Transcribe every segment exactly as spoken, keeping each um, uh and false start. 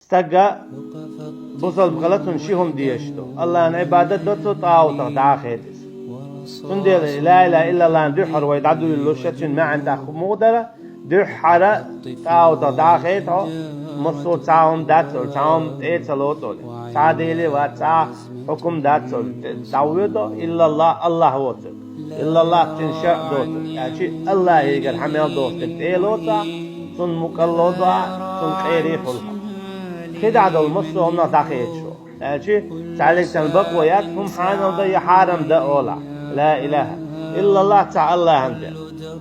Стага бусалба хила цунна ши хӀума дезаш ду. Аллахьан Ӏибадат до цо, тӀагӀутах дӀа а хета иза. Цундела ла илахӀа иллаллахӀна дуьххьара вай дӀадуьйлалуш, цуьнан маьӀна тӀаккха муха дара, дуьххьара тӀагӀутах дӀа а хета хьо, массо а цхьа хӀума дац олий, цхьа хӀума тӀе а ца лоцу олий, цхьа Деле вац, цхьа хьукам дац олий, дӀавоьду, иллаллахӀ, Аллахь воцург. ИллаллахӀ, цуьнан шарӀ доцург. Аьлчи Аллахьигара хьан мел доцург тӀе а лоцахь, цунна мукӀарло а доахь, цунна къера а хуьлу хьо. КхидӀа долу массо а хӀуманах дӀахецаш ву. Аьлчи цхьаьллиг цхьана бакъо яц, хӀума хьанал дан я хьарам дан олахь. Ла илахӀа иллаллахӀ цхьа Аллахьан тӀе.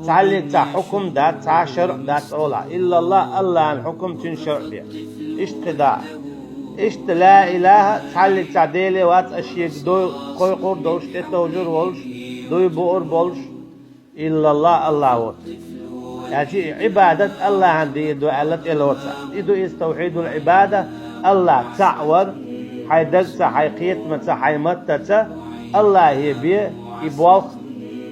Цхьаьллиг цхьа хьукам дац, цхьа шарӀ дац олахь. ИллаллахӀ, Аллахьан хьукам, цуьнан шарӀ бен. Иштта кхидӀа. Иштта ла илахӀа, цхьаьллиг цхьа Деле вац, аш шега дой кхойкхур долуш, тӀетовжур волуш, дуй буур болуш, иллаллахӀ, Аллахь воцург. Аьлчи и Ӏибадат Аллахьан дийр ду аьлла тӀелоцахь. И ду иза тавхьидул Ӏибада, Аллахь цхьаъ вар, хьайн дагца, хьайн кхетамца, хьайн маттаца, Аллахье бен и болх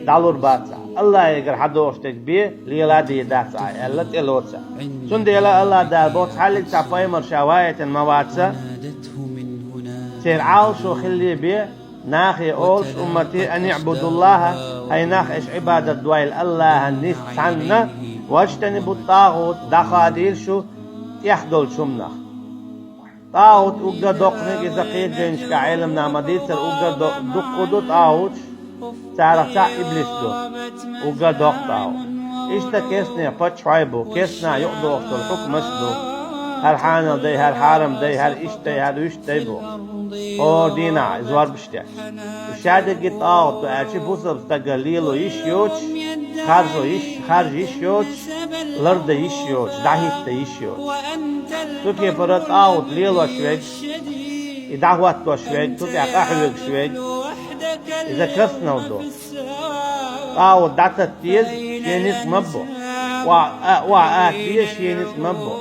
дӀалур бацахь. Аллахьигара хьан догӀуш дерг бен лела а дийр дац ахь аьлла тӀелоцахь. Цундела Аллахь Дала боху, цхьаьллиг цхьа пайхамар ша ваийтина ма вац, церан Ӏалашо хилале бен, нахе олуш, уммате, ан иӀбудуллахӀа, хӀай нах, аш Ӏибадат дойла Аллахьан нийса цхьанна, ваджтанибу тӀагӀут, дӀахадийла шу тӀех долчу хӀуманах. ТӀагӀут уггар доккханиг, иза кхечу дайнашкахь Ӏеламнаха ма-дийццара, уггар до-, дуккха ду тӀагӀуташ, царах цхьаъ иблис ду, уггар доккха тӀагӀут. Иштта керстанех паччахьой бу, керстанаха юкъадохуш долу хьукмаш а ду, хӀара хьанал дай, хӀара хьарам дай, хӀара иштта дай, хӀара вуьшта дай бу. ХӀора дийнахь и зорбаш деш. Уьш шадерриге тӀагӀут ду аьлчи, бусалба стага лело йиш йоцуш, харжо йиш, харжа йиш йоцуш, лардан йиш йоцуш, дӀахӀитта йиш йоцуш. Цу кепара тӀагӀут лелош верг, и дӀахӀоттош верг, цу тӀехь къахьоьгуш верг, иза керстанал ду. ТӀагӀут дӀататта деза, шен ницкъ ма бо. Охьа а, охьа а ата деза, шен ницкъ ма бо.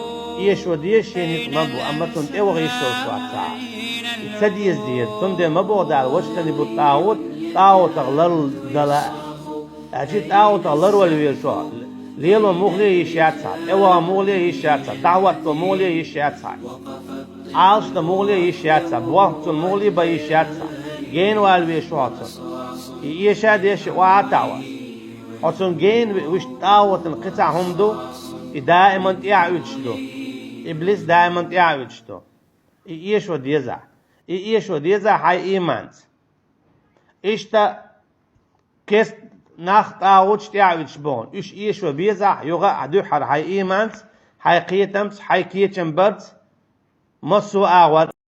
Эшо деза, шен ницкъ ма бо, амма цунна тӀеваха йиш йолуш вац цхьа а. И ца деза деза, цундела ма боху Дала, ваджтанибу тӀагӀут, тӀагӀутах лардала. Аьлчи тӀагӀутах ларвала веза шу, лело муххале йиш яц хьан, тӀеваха муххале йиш яц хьан, дӀахӀотто муххале йиш яц хьан. Ӏалашдан муххале йиш яц хьан, болх цунна муххале бан йиш яц хьан, генавала веза шу хьо цунна. И эша а деш, и охьа а таӀош. Хьо цунна гена ве-, вуьшта тӀагӀутан кхин цхьа хӀума ду, и даиман тӀаьхьа уьдуш ду. Иблис даиман тӀаьхьа уьдуш ду. И эшо деза. И эшо деза хьайн ийманца. Иштта керста нах тӀагӀуташ тӀаьхьа уьдуш боху. Уьш эшо безахь, юха а дуьххьара хьайн ийманца, хьайн кхетамца, хьайн кечам барца, массо а агӀор